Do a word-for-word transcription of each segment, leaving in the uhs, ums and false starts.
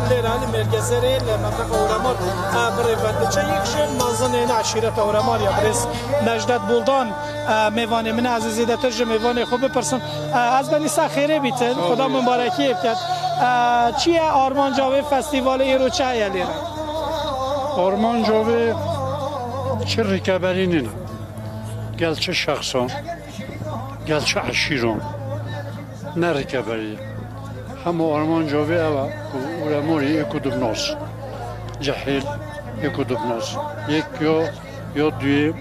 Lêre li Mêrgezerê li menteqa Oremar, e, bi rê ve diçe. Yek ji mezinên eşîreta Oremar ya birêz Necdet Buldan, e, mêvanê min e. Ez ê zêdetir ji mêvanê xwe bipirsim. E, ez benî ser xêrê bîtin, Xweda mubarekiyê biket. E, çi ye armanca vê festîvalê, îro çi heye lêre? Armanca vê çi rêkeberî nîne. Gel çi şexsan, gel çi eşîran. Ne rêkeberî ye. Hema armanca vê ew e ku Oremorî êk û du binas. Cehêl êk û du binas. Yek ya, ya duyê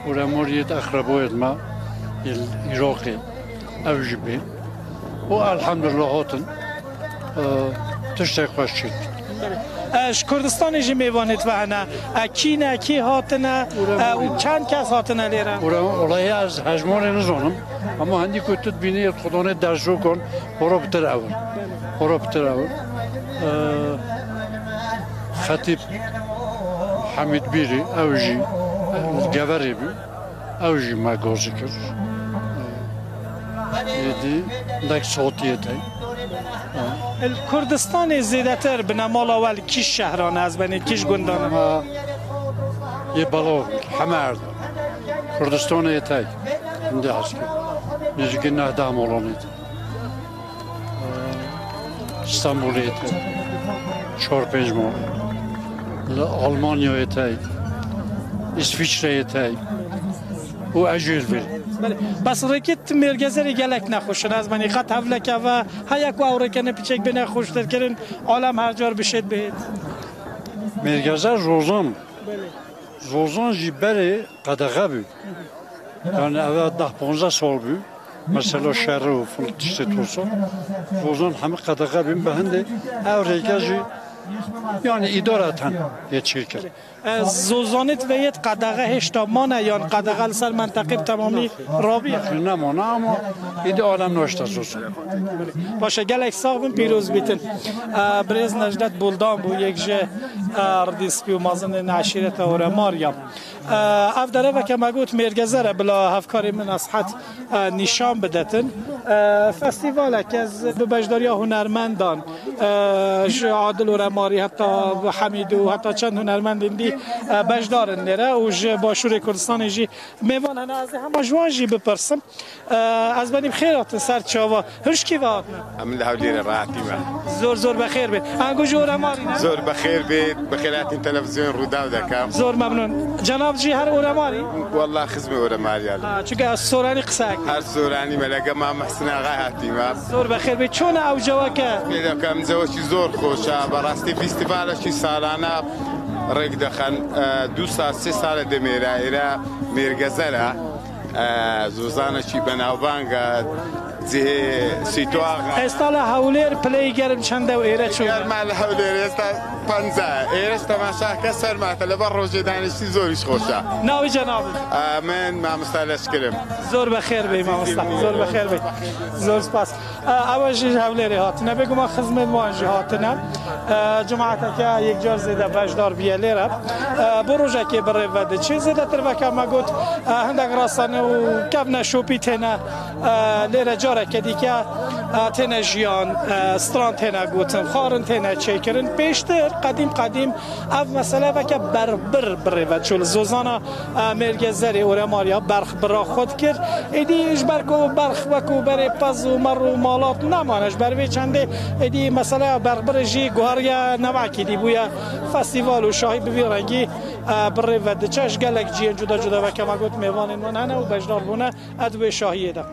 Oremorî yê di eqreboyê me yê Îraqê. Ew jî bê. Û elhamdulillah hatin. E, tiştek xweş çêt. E, ji Kurdistanê jî mêvanêt ve hene. E, kî ne, kî hatine, e, û çend kes hatine lêre? Û re-, olayê ez hejmarê nizanim. Ama hendî ku tu dibînî yê xudanê derzokan, hora bitir ew in. Hora bitir ew in. E, Xetîb Hemîd Bîrî, ew jî, e, li Geverê bû. Ew jî me gazî kir. Êdî dek sotiyê te. Li Kurdistanê zêdetir binemala we li kîj şehran e, ez benê kîj gundan e? Me yê belav heme erd. Kurdistanê yê tek. Hindî ez kir. Nêzîkî neh deh malonê te. Stenbolê yê tek. Çar pênc mal. Li Almanyayê tek. Îsviçreyê tek. Û ez jî li vir. Belê. Bes rêkêt Mêrgezerê gelek nexweş in. Ez benî qet hevleke ve heye ku ew rêke ne piçek bêne xweştirkirin, alem her car bişêt bihêt. Mêrgezer zozan. Belê. Zozan jî berê qedexe bû. Yani eve deh ponzdeh sal bû. Mesela şerê û fil tiştê tosa. Zozan hemî qedexe bûn bi hindê. Ev rêke jî yani îdareten yê çêkir. E, zozanêt ve yêt qedexe hêşta mane yan qedexe li ser menteqê bi temamî rabiye? Nemane ama îdî alem naşte zozan. Baş e, gelek sax bin, pîroz bîtin. E, birêz Necdet Buldan bû, yek ji, e, erdî spî û mezinên eşîreta Oremar ya. E, ev dereveke me got Mêrgezer e, bila hevkarê min Eshet, e, nîşan bidetin. E, festîvalek ez bi beşdariya hunermendan, e, ji Adil Oremarî heta Hemîd û heta çend hunermendên dî, e, beşdar in lêre û ji Başûrê Kurdistanê jî mêvan hene. Ez ê hema ji wan jî bipirsim. E, ez benî bi xêr hatin ser çava. Hûn ji kî ve hatine? Em li Hewlêrê re hatîme. Zor zor bexêr bê. Ango ji Oremarî ne? Zor bexêr bê. Bi xêr hatin televîzyon Rûdaw dekem. Zor memnûn. Cenab jî her Oremarî? Walla xizmê Oremarî ya. Ha, çunke ez soranî qisek. Her soranî me lege ma Mehsin Axa hatîme. Zor bexêr bê. Çona ew ceweke? Pê dekem cewekî zor xweş e. Berastî festîvalekî salane rêk dixin. E, du sal, sê sal e demê re, êre mêrgezer e. E, zozanekî benavbang e, cihê Sîtuax e. Êsta li Hewlêr pileyî germ çend e û êre çû? Germ e li Hewlêr êsta panzdeh e. Êre ji temaşa ke ser me te li ber rojê daniştî zor îş xweş e. Navê cenabê? E, min mamosta Leşkir im. Zor bexêr bê mamosta. Zor bexêr bê. Zor spas. E, ew jî ji Hewlêrê hatine. Bêguman xizmên wan jî hatine. E, cemaeteke yekcar zêde beşdar bûye lêre. E, bo rojekê bi rê ve diçe. Zêdetir veke me got, e, hindek rasane û kevneşopî têne, e, lêre careke dîke, e, têne jiyan, e, stran têne gotin, xwarin têne çêkirin. Pêştir qedîm qedîm ev mesele veke berxbir bi rê ve çû. Li zozana, e, Mêrgezerê Oremariya berxbira xwe dikir. Êdî ji ber ku berx wekû berê pez û mer û malat nemane, ji ber vê çendê êdî meseleya berxbirê jî guheriye newekî dî bûye festîval û şahî bi vî rengî, e, bi rê ve diçe. Ji gelek cihên cuda cuda veke me got mêvanên wan hene û beşdar bûne, e, di wê şahiyê de.